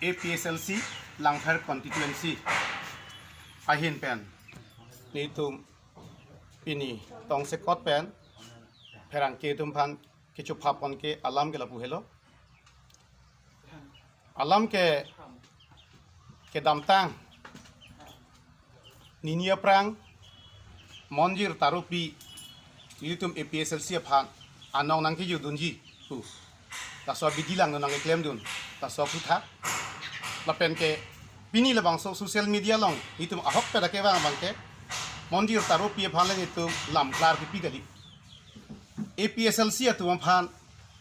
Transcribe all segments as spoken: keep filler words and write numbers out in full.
A P H L C Langpher constituency ahin pen nelitum pini tongsekot pen pherangke atum aphan kechophapon ke alam ke lapu helo. Alam ke kedamtang nini aphrang Monjir Taropi nelitum A P H L C aphan anong nangkejudunji pu, laso abidi lang nangkeklemdun, laso aphuthak. Lapen ke pini labangso social media along nelitum ahokpet akevang abang ke Monjir Taropi aphan le nelitum lam klar kipi kali. A P H L C atum aphan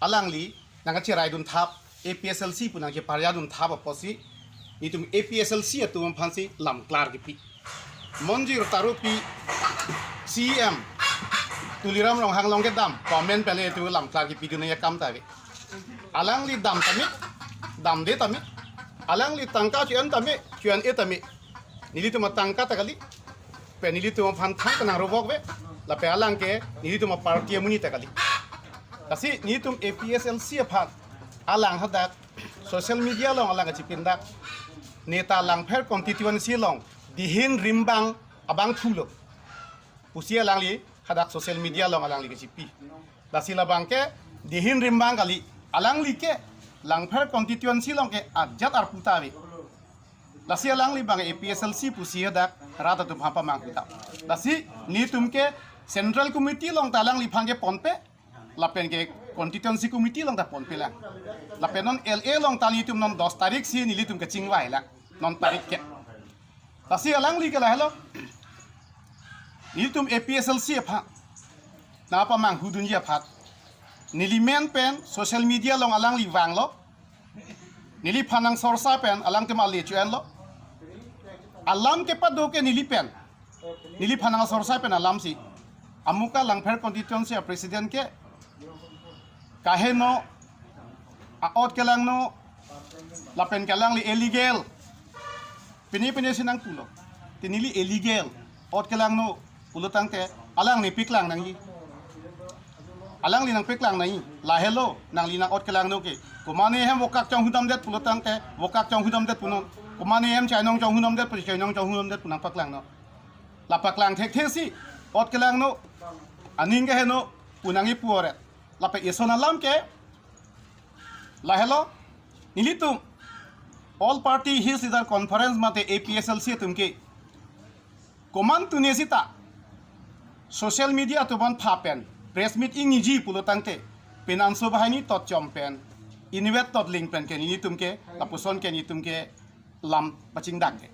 alangli nangkacheraidun thap, A P H L C pu nangcheparjadun thap apotsi nelitum A P H L C atum aphansi lam klar kipi. Monjir Taropi C E M Tuliram Ronghang along kedam comment pen le nelitum lam klar kipidun nangji akam ta ave. Alangli dam tame, damde tame, alangli tangka cho-en tame, cho-en-e tame, nelitum atangka ta kali, pen nelitum aphan thang kanang rovok ave, lapen alang ke nelitum aparty amonit ta kali. Lasi nelitum A P H L C aphan alang hadak social media along alang kachipindak, neta Langpher constituency along dihin rimbang abang thulo pusi alangli hadak social media along alangli kachipi. Lasi labang ke dihin rimbang kali, alangli ke Langpher constituency along ke ajat arpu ta ave. Lasi alangli abang A P H L C pusi hadak rat atum aphan pamanghu ta. Lasi nelitum ke Central Committee along ta alangliphan keponpe, lapen ke Constituency Committee along ta ponpe lang. Lapen non L A along ta nelitum non dos tarik si nelitum kachingvai lang, non tarik ke. Lasi alangli ke lahelo, nelitum A P H L C aphan nangpamanghudunji aphan neli men pen social media along alangli vanglo, neliphan nangsorsa pen alangtum ale cho-enlo. Alam kepado ke neli pen, neliphan nangsorsa pen alamsi, amuka Langpher constituency a-president ke kaheno, a-ot kelangno, lapen ke alangli illegal, pine pine si nangpulo. Te neli illegal, ot kelangno pulo tangte alangli paklang nangji. Alangli nangpaklang nangji. Lahelo, nangli nang-ot kelangno ke, komane hem vokak chonghudamdet pulo tangte vokak chonghudamdet punon, komane hem chainong chonghudamdet pu chainong chonghudamdet pu nangpaklangnon. La paklang thekthe si ot kelangno, aning keheno pu nangkipu oret. Lapen eson alam ke lahelo, nelitum All Party Hills Leaders Conference mate A P H L C atum ke komantu ne sita social media atum aphan pha pen press meet ingniji pulo tangte penanso banghini tot chom pen inutvet tot ling pen ke nelitum ke lapuson ke nelitum ke lam pachingdak ke.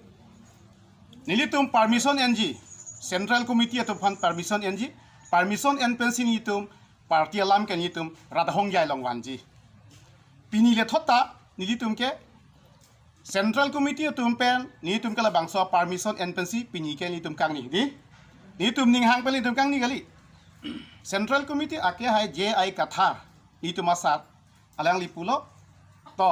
Nelitum permission enji, Central Committee atum aphan permission enji, permission en pensi nelitum party alam ke nelitum Radhong Jai along vanji. Pini le thot ta nelitum ke Central Committee atum pen nelitum ke labangso permission en pensi pini ke nelitum kangni di. Nelitum ninghang pen nelitum kangni kali. Central Committee akehai J I Kathar nelitum asat, alangli pulo, to,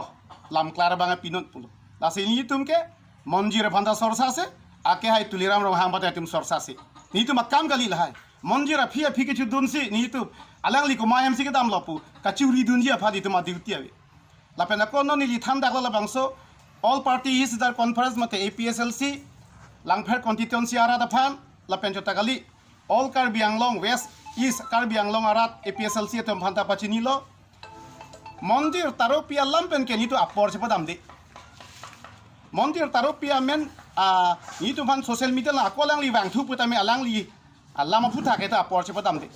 lam klar abang pinot pulo. Lasi nelitum ke Monjir aphan ta sorsa se, akehai Tuliram Ronghang aphan ta itum sorsa se. Nelitum akam kali lahai. Monjir aphi aphi kechudunsi nelitum, alangli komat hem si kedamlo pu kachiridunji aphan itum a-duty ave. Lapen ako non neli thandaklo labangso All Party Hills Leaders Conference mate A P H L C Langpher constituency arat aphan, lapen chota kali All Karbi Anglong, West, East Karbi Anglong arat A P H L C atum aphan ta pachinilo. Monjir Taropi alam pen ke nelitum apor chepadamde. Monjir Taropi amen, ah, nelitum aphan social media along ako alangli vangthu putame alangli alam aphuthak ke ta apor chepadamde.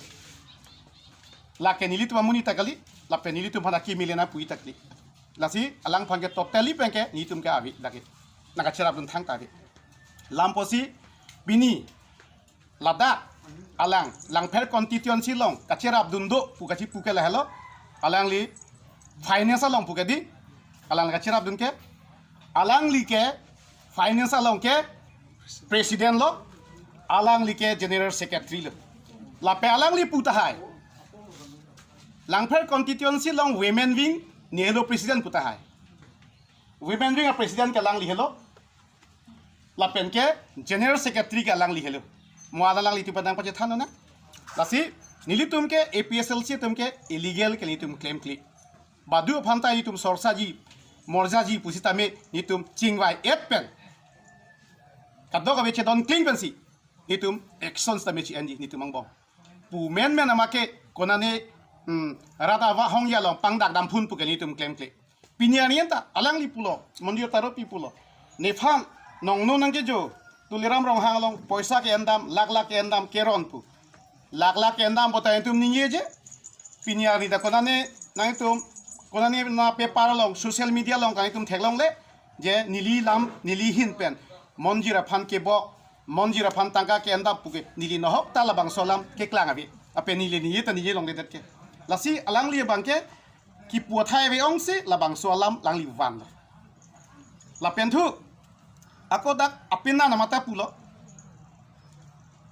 Lake nelitum amonit ta kali, lapen nelitum aphan akimi le nangpu ta kali. Lasi alangphan ke totally pen ke nelitum ke ave lake. Nangkacherapdun thangta ave. Lam apotsi pini ladak alang Langpher constituency along kacherapdun do pu kachipu ke lahelo. Alangli finance along pu ke di. Alang kacherapdun ke, alangli ke finance along ke president lo, alangli ke general secretary lo. Lapen alangli pu tahai Langpher constituency along women wing neli lo president pu tahai. Women wing a-president ke alangli helo. Lapen ke general secretary ke alangli helo. Mo alanglitum pen nangpachethan nang. Lasi nelitum ke A P H L C atum ke illegal ke nelitum claim kli. Badu aphan ta itum sorsaji, morjaji pusitame netum chingvai-et pen, kadokave chedon kling pensi netum action sitame chi-enji netum angbong. Pu menmen amake konane, hmm, rat ava hongya along pangdak damphun puke netum klemkle. Pini arni anta alangli pulo, Monjir Tarupi pulo, nephan nongno nangkejo Tuliram Ronghang along poisa ke-endam, lakh lakh ke-endam keron pu. Lakh lakh ke-endam pota netum ningjeje. Pini arni ta konane nangtum, konane na paper along, social media along ka netum theklongle je neli lam, neli ahin pen Monjir aphan kebok, Monjir aphan tangka ke-endam puke neli nohok ta labangso alam keklang ave. Ape neli ningje ta ningje longledet ke. Lasi alangli abangke kipu athai ave ongsi labangso alam alangli vanlo. Lapen thu, ako dak apin na namata pulo.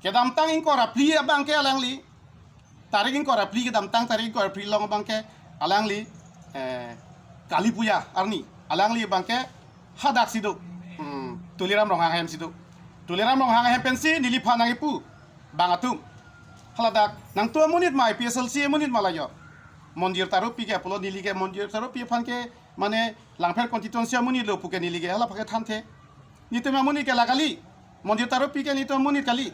Kedamtang ingkoi ra phli abangke alangli, tarik ingkoi ra phli, kedamtang tarik ingkoi ra phli along abangke alangli, eh, Kali Puja arni alangli abangke hadaksi do, hmm, Tuliram Ronghang ahem si do. Tuliram Ronghang ahem pensi neliphan nangkipu, bang atum. Haladak nangtum amonit ma, APHLC amonit ma la jo. Monjir Tarupi ke pulo, neli ke Monjir Tarupi aphan ke mane Langpher constituency amonit lo puke neli ke hala pake thanthe. Netum amonit ke la kali, Monjir Tarupi ke netum amonit kali.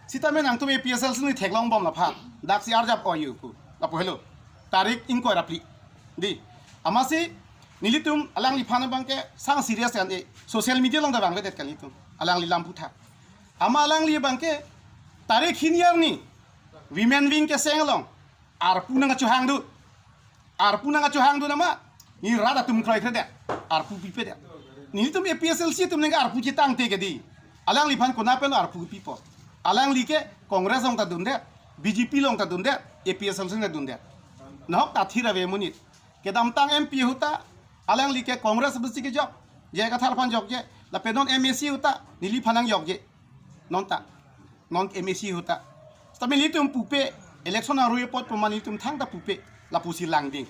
Sitame nangtum APHLC ni theklongbom laphan, daksi arjap oi pu. Lapu helo. Tarik ingkoi ra phli. Di. Amatsi nelitum alangliphan abangke sang serious an-e, social media along ta vangvedet kali netum. Alangli lam puthak. Amat alangli abangke tarik hini arni Women Wing keseng along arpu nangkachohangdun. Arpu nangkachohangdun amat, ne rat atum kroikredet, arpu pipedet. Netum APHLC atum nangke arpu chetangte ke di. Alangliphan kona pen arpu pipo? Alangli ke Congress along ta dundet, BJP along ta dundet, APHLC along ta dundet. Nohok ta thir ave amonit. Kedamtang MP ahut ta alangli ke Congress abisi kejok, J I Kathar aphan jokje. Lapen non MAC ahut ta neliphan nangjokje. Non ta, non MAC ahut ta. Sitame netum pupe, election arui apot pu ma netum thangta pupe, lapusi langding.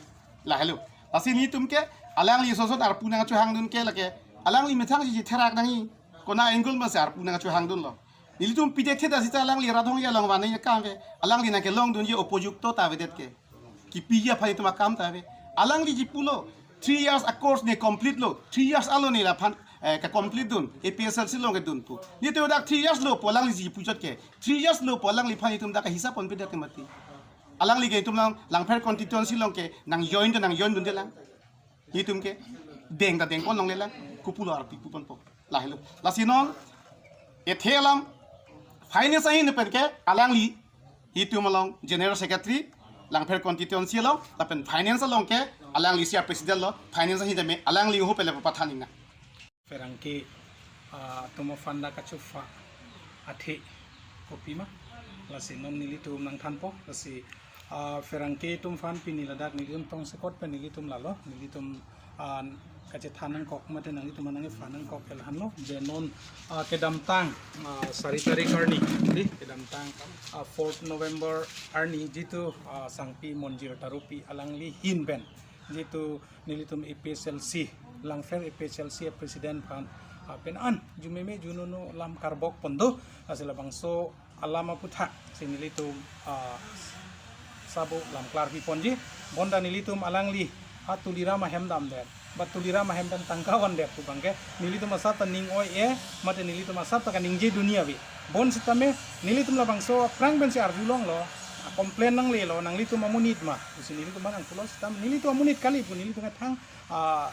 Lahelo. Lasi netum ke alangli soson arpu nangchohangdun ke lake, alangli methang si therak nangji, kona angle masi arpu nangchohangdunlo. Nelitum pidethe ta sita alangli rat hongya along vanji akam ke, alangli nangkelongdunji opojukto ta avedet ke. Kipiji aphan netum akam ta ave. Alangliji pulo, three years a course ne complete lo, three years alo ne laphan, eh, ke-complete dun, APHLC along kedun pu. Netum dak three years lo pu alangliji puchot ke, three years lo pu alangliphan netum dak hisap ponpedet ke mati. Alangli ke netum nang Langpher constituency along ke nang join ta nang join dunde lang. Netum ke deng ta dengpon longle lang, kopulo arpu piponpo. Lahelo. Lasi non ethe alam finance ahin pen ke alangli netum along General Secretary, Langpher constituency along, lapen finance along ke alangli si a-president lo, finance ahin tame alangli ho pele pathan ingna. Pherangke, ah, atum aphan dak kachupha athe kopima, lasi non nelitum nangthanpo, lasi, ah, pherangke atum aphan pini ladak nelitum tongsekot pen nelitum lalo, nelitum, ah, kachethan nangkok mate nanglitum nangkephan nangkok ke lahenlo, je non, ah, kedamtang, ah, sari tarik arni, di, kedamtang, ah, fourth November arni jitu, ah, sangpi Monjir Tarupi alangli ahin pen jitu nelitum APHLC, Langpher APHLC president aphan, ah, pen an jumeme junono lam karbok pon do, lasi labangso alam aputhak si nelitum, ah, sabo lam klarpi ponji. Bonta nelitum alangli ha Tuliram ahem damdet, ba Tuliram ahem pen tangka vandet pu abangke nelitum asap ta ning oi-e, mate nelitum asap ta kaningje dunji ave. Bonsitame nelitum labangso aphrang pensi arjulonglo, ah, complain nanglelo, nanglitum amonit ma pusi nelitum aphan nangpulo, sitame nelitum amonit kali pu nelitum kethang, ah,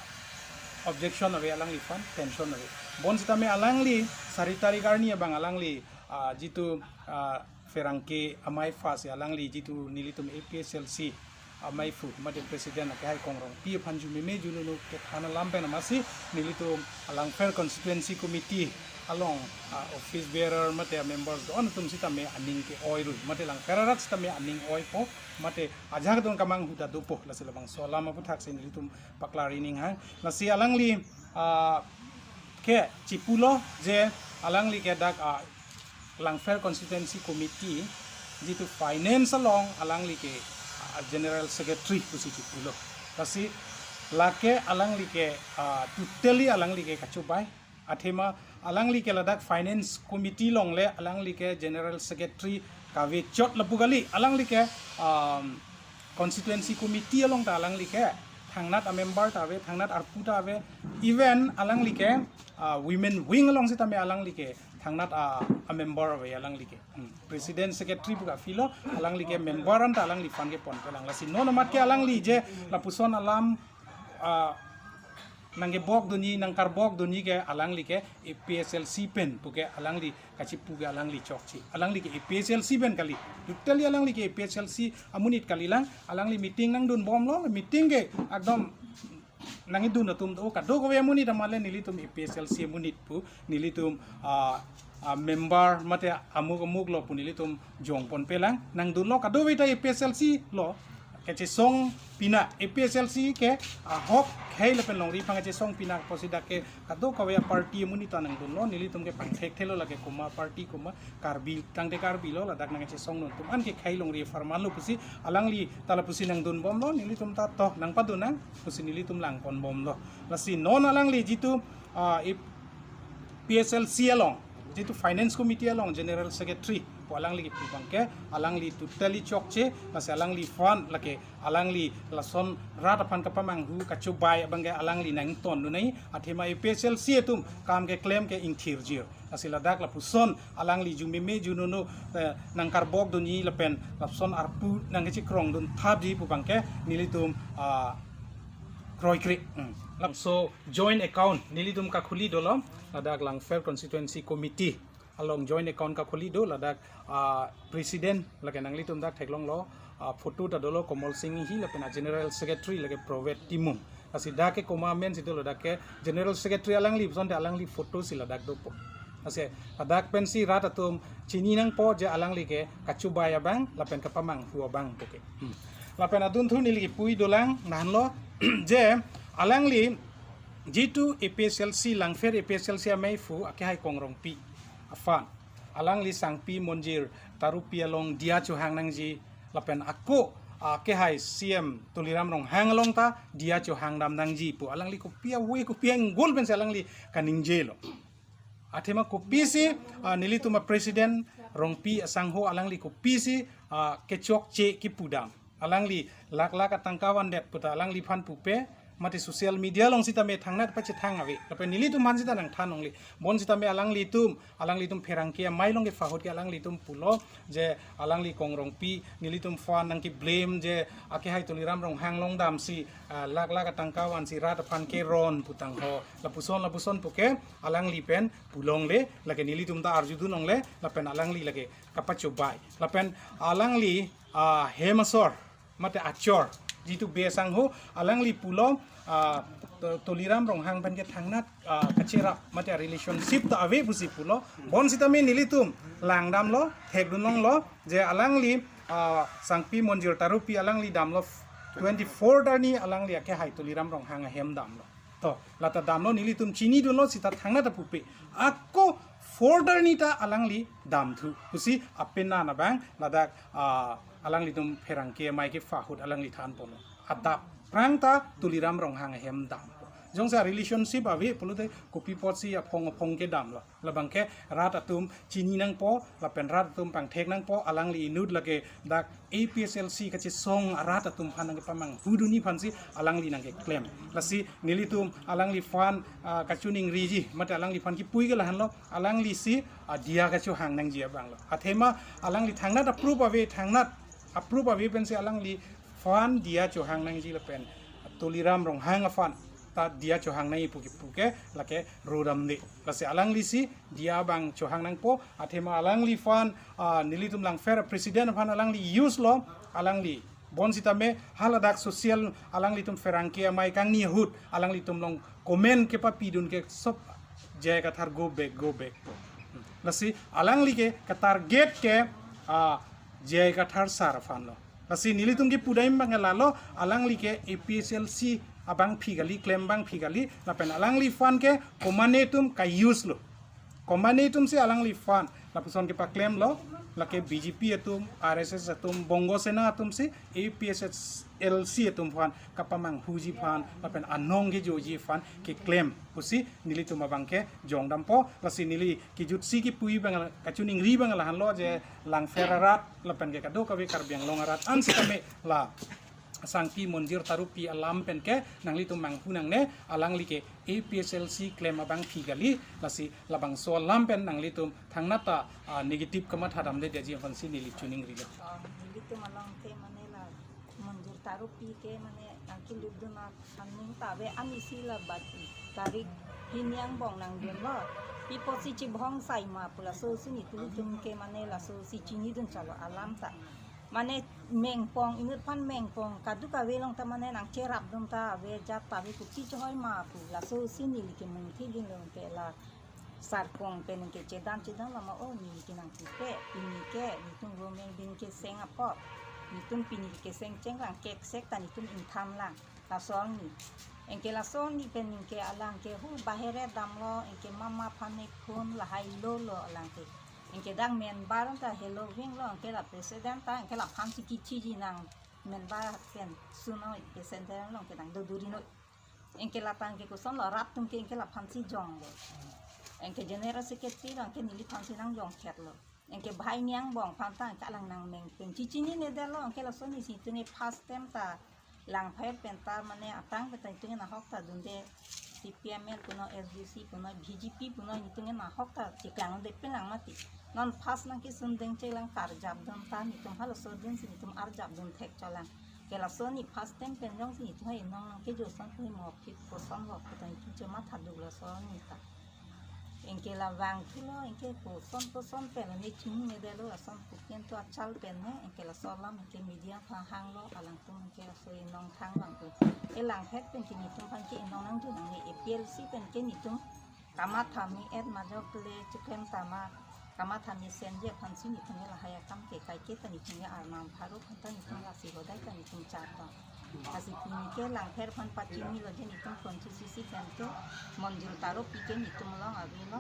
objection ave alangliphan, tension ave. Bonsitame alangli sari tarik arni abang alangli, ah, jitu, ah, pherangke amei aphansi alangli jitu nelitum APHLC ameiphu mate president akehai Kongrongpi aphan jumeme junono kethan alam pen amatsi nelitum Langpher constituency committee along, ah, office bearer mate members do-an atum sitame aning ke-oi rui, mate Langpher arat sitame aning oipo, mate ajak don kamang huda dopo, lasi labangso alam aputhak si nelitum paklar ining hang. Lasi alangli, ah, ke chipulo je alangli ke dak, ah, Langpher constituency committee jitu finance along alangli ke, ah, general secretary pusi chipulo. Lasi lake alangli ke, ah, totally alangli ke kachobai. Athema alangli ke ladak finance committee along le alangli ke general secretary kavechot lapu kali, alangli ke, um, constituency committee along ta alangli ke thangnat a-member ta ave, thangnat arpu ta ave, even alangli ke, ah, women wing along sitame alangli ke thangnat a, a-member ave alangli ke. Hmm. President secretary pu ka filo, alangli ke member anta alangliphan ke ponpelang. Lasi non amat ke alangli je lapuson alam, ah, nangkebok dunji, nangkarbok dunji ke alangli ke A P H L C pen pu ke alangli kachipu ke alangli chokche. Alangli ke A P H L C pen kali. Totally alangli ke A P H L C amonit kalilang, alangli meeting nangdunbomlo, meeting ke ekdom nangkedun atum do, kadokave amonit amat le nelitum A P H L C amonit pu, nelitum, ah, ah, member mate amuk amuk lo pu nelitum jong ponpelang, nangdunlo, kadokave ta A P H L C lo, kachesong pina, A P H L C ke ahok khei lapen longri aphan kachesong pina pusi dak ke kadokave party amonit ta nangdunlo, nelitum ke pangthekthelo lake komat party komat, Karbi tangte Karbi lo, ladak nangkachesongdun atum an ke khei longri apharman lo pusi alangli ta lapusi nangdunbomlo, nelitum ta to nangpadun nang pusi nelitum langponbomlo. Lasi non alangli jitu, ah, A P H L C along, jitu finance committee along general secretary pu alangli kipu abang ke alangli totally chokche, lasi alangliphan lake alangli lason rat aphan kapamanghu kachobai abang ke alangli nangtondun nai, athema A P H L C atum kam keklem ke ingthirjir. Lasi ladak lapuson alangli jumeme junono, eh, nangkarbok dunji lapen lapuson arpu nangkachekrongdun thapji pu abang ke nelitum, ah, kroikre. Hmm. Laso joint account nelitum kakhuli dolo, ladak Langpher Constituency Committee along joint account kakhuli do, ladak, ah, president lake nanglitum dak theklonglo, ah, photo ta dolo Komol Sing Inghi lapen a-general secretary lake Provet Timung. Lasi dak ke komat amen si dolo, dak ke general secretary alangli, puson te alangli photo si ladak dopo. Lasi ladak pensi rat atum chini nangpo je alangli ke kachobai abang lapen kapamanghu abang pu ke. Hmm. Lapen adunthu neli kipu dolang nanlo je alangli jitu A P H L C, Langpher A P H L C ameiphu akehai Kong Rongpi aphan alangli Sangpi Monjir Tarupi along diya chohang nangji lapen ako, ah, akehai C M Tuliram Ronghang along ta diya chohangdam nangji pu alangli kopi ave kopi anggul pensi alangli kaningjelo. Athema kopisi, ah, nelitum a-president Rongpi asangho alangli kopisi, ah, kechokche kipudam. Alangli lakh lakh atangka vandet puta alangliphan pupe, mate social media along sitame thangnat pachethang ave. Lapen nelitum aphan sita nangthan longle. Bonsitame alanglitum, alanglitum pherangke amei along ke fahut ke alanglitum pulo je alangli Kong Rongpi nelitum aphan nangkeblame je akehai Tuliram Ronghang along damsi, ah, lakh lakh atangka vansi rat aphan keron pu tangho. Lapuson lapuson pu ke alangli pen pu longle, lake nelitum ta arjudun longle, lapen alangli lake kapachobai. Lapen alangli, ah, hem asor mate achor jitu Bey asangho alangli pulo, ah, Tu-, Tuliram Ronghang pen ke thangnat, ah, kacherap mate relationship ta ave pusi pulo. Bonsitame nelitum langdamlo, thekdun longlo je alangli, ah, Sangpi Monjir Tarupi alangli damlo twenty-fourth arni alangli akehai Tuliram Ronghang ahem damlo. To, lata damlo nelitum chinidunlo sita thangnat ta pupe. Ako fourth arni ta alangli damthu pusi apena nabang ladak, ah, alanglitum pherangke amei ke fahut alangli thanponlo. Adap prang ta Tuliram Ronghang ahem dam. Jongsi relationship ave pulote kopi apotsi aphong aphong ke damlo. Labang ke rat atum chini nangpo, lapen rat atum pangthek nangpo, alangli inut lake dak A P H L C kachesong arat atum aphan nangkepamanghu dunji aphansi alangli nangkeklem. Lasi nelitum alangliphan, ah, kachiningriji, mate alangliphan kipu ke lahenlo, alangli si, ah, diya kachohang nangji abanglo. Athema alangli thangnat approve ave, thangnat approve ave pensi alangliphan diya chohang nangji lapen Tuliram Ronghang aphan ta diya chohang nangji pu kipu ke lake rodamde. Lasi alangli si diya abang chohang nangpo, athema alangliphan, ah, nelitum Langpher president aphan alangli use lo, alangli. Bonsitame haladak social alanglitum pherangke amei kangni ahut alanglitum along comment kepapidun ke sob J I Kathar go back, go back. Lasi alangli ke katarget ke, ah, J I Kathar sir aphanlo. Lasi nelitum kipu dam abang lalo, alangli ke A P H L C abangpi kali, klem abangpi kali, lapen alangliphan ke komatne atum ka-use lo. Komatne atumsi alangliphan lapuson kepaklemlo, lake B J P atum, R S S atum, Bongo Sena atumsi A P H L C atum aphan kapamanghuji aphan, lapen anong kejoji aphan keklem pusi nelitum abang ke jongdampo. Lasi neli kejutsi kipu abang, kachiningri abang lahenlo je Langpher arat lapen ke kadokave Karbi Anglong arat an sitame la Sangpi Monjir Tarupi alam pen ke nanglitum manghu nangne, alangli ke A P H L C klem abangpi kali, lasi labangso alam pen nanglitum thangnat ta, ah, negative kamatha damde detji aphansi neli choningrilo. Ah, nelitum along ke mane la Monjir Tarupi ke mane nangkelutdun aning ta ave, ani si la bat tarik hini angbong nangdunlo. Pi apotsi chibhong sai ma pu laso si nelitum ke mane laso si chinidun chalo alam ta. Mane mengpong, inut aphan mengpong, kadokave along ta mane nangcherapdun ta ave, jat ta ave, kopi chohoi ma pu laso si neli ke mungthi dinlo ke la sarkong pen ke chedan chedan lama o neli ke nangpupe, pini ke nelitum government bin keseng apot, nelitum pini keseng chenglang keksek ta nelitum ingthan lang, laso arni. Anke laso arni pen anke alang ke hu bahere damlo, anke mama aphan ne phone lahai lolo alang ke. Anke dak member ta helo vinglo, anke la president ta, anke laphan si kichiji nang member pen suno president lo, anke nang doduri noi. Anke la tang ke kosonlo, rat atum ke anke laphan si jonglo. Anke general secretary lo, anke neliphan si nangjong kherlo. Anke bahai ni angbong aphan ta, anke alang nangmeng pen chichinine detlo, anke laso arni si tuni first time ta Langpher pen ta mane atang pen ta nelitum nahok ta dunde, C P M L puno, S D C puno, B J P puno, nelitum nahok ta chiklang de pen lang mati. Non first nangkesun dengche lang karjapdun ta nelitum halaso dun si nelitum arjapdun thek cholang. Ke laso arni first time pen jongsi nelitum hai nong nangkejo ason pu mo phit koson lo pu ta nelitum chematha duk laso arni ta. Anke la vangthulo, anke koson koson pen la ne chinine detlo, lason puken to achal pen ne, anke laso alam anke media aphan hanglo, alangtum anke laso inong thang bang ke. Ke Langpher pen ke nelitum aphan ke inong nangdun nangne, A P H L C pen ke nelitum kamatha me-et majok le chiklem tama, kamatha mesenji aphansi nelitum ke lahai akam ke kaike ta nelitum ke arnam pharo aphan ta nelitum lasi hodai ta nelitum char ta. Lasi pini ke Langpher aphan pachinilo je nelitum constituency pen ke Monjir Tarupi ke nelitum along avelo.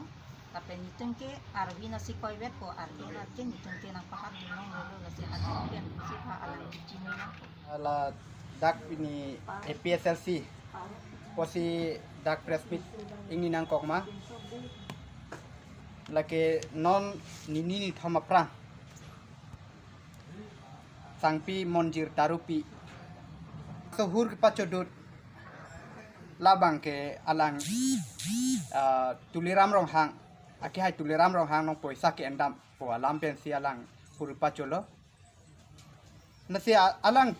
Lapen nelitum ke arvi nasi koivet ko arvi rat ke nelitum ke nangpahap dun longlelo, lasi aji pen si pha alang chinilo. Ladak pini A P H L C pusi dak press meet ingni nangkok ma. Lake non nini nithom aphrang Sangpi Monjir Tarupi so hur kepachodut labang ke alang, ah, Tuliram Ronghang, akehai Tuliram Ronghang nong poisa ke-endam pu alam pensi alang hur pacholo. Lasi a-, alang,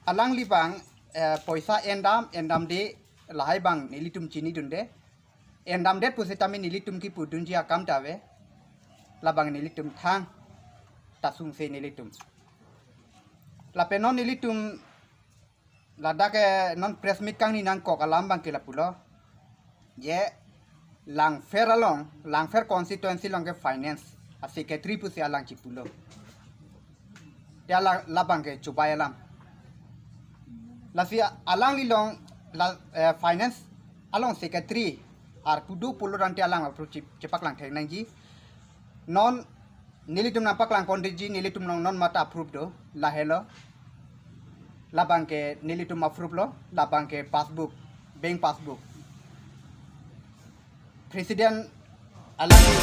alangli bang, eh, poisa endam, endamde lahai bang nelitum chinidunde. Endamdet pusitame nelitum kipudunji akam ta ave. Labang nelitum thang ta sungse nelitum. Lapen non nelitum ladak, eh, non press meet kangni nangkok alam bang ke lapulo. Je Langpher along, Langpher constituency along ke finance a-secretary pusi alang chipulo. Ya la, labang ke chubai alam. Lasi alangli along la, eh, finance along secretary arpu do pulo tangte alang approve chip-, chepaklang thek nangji. Non nelitum nangpaklang pondetji, nelitum along non mata approve do, lahelo. Labang ke nelitum approve lo, labang ke passbook, bank passbook. President alangli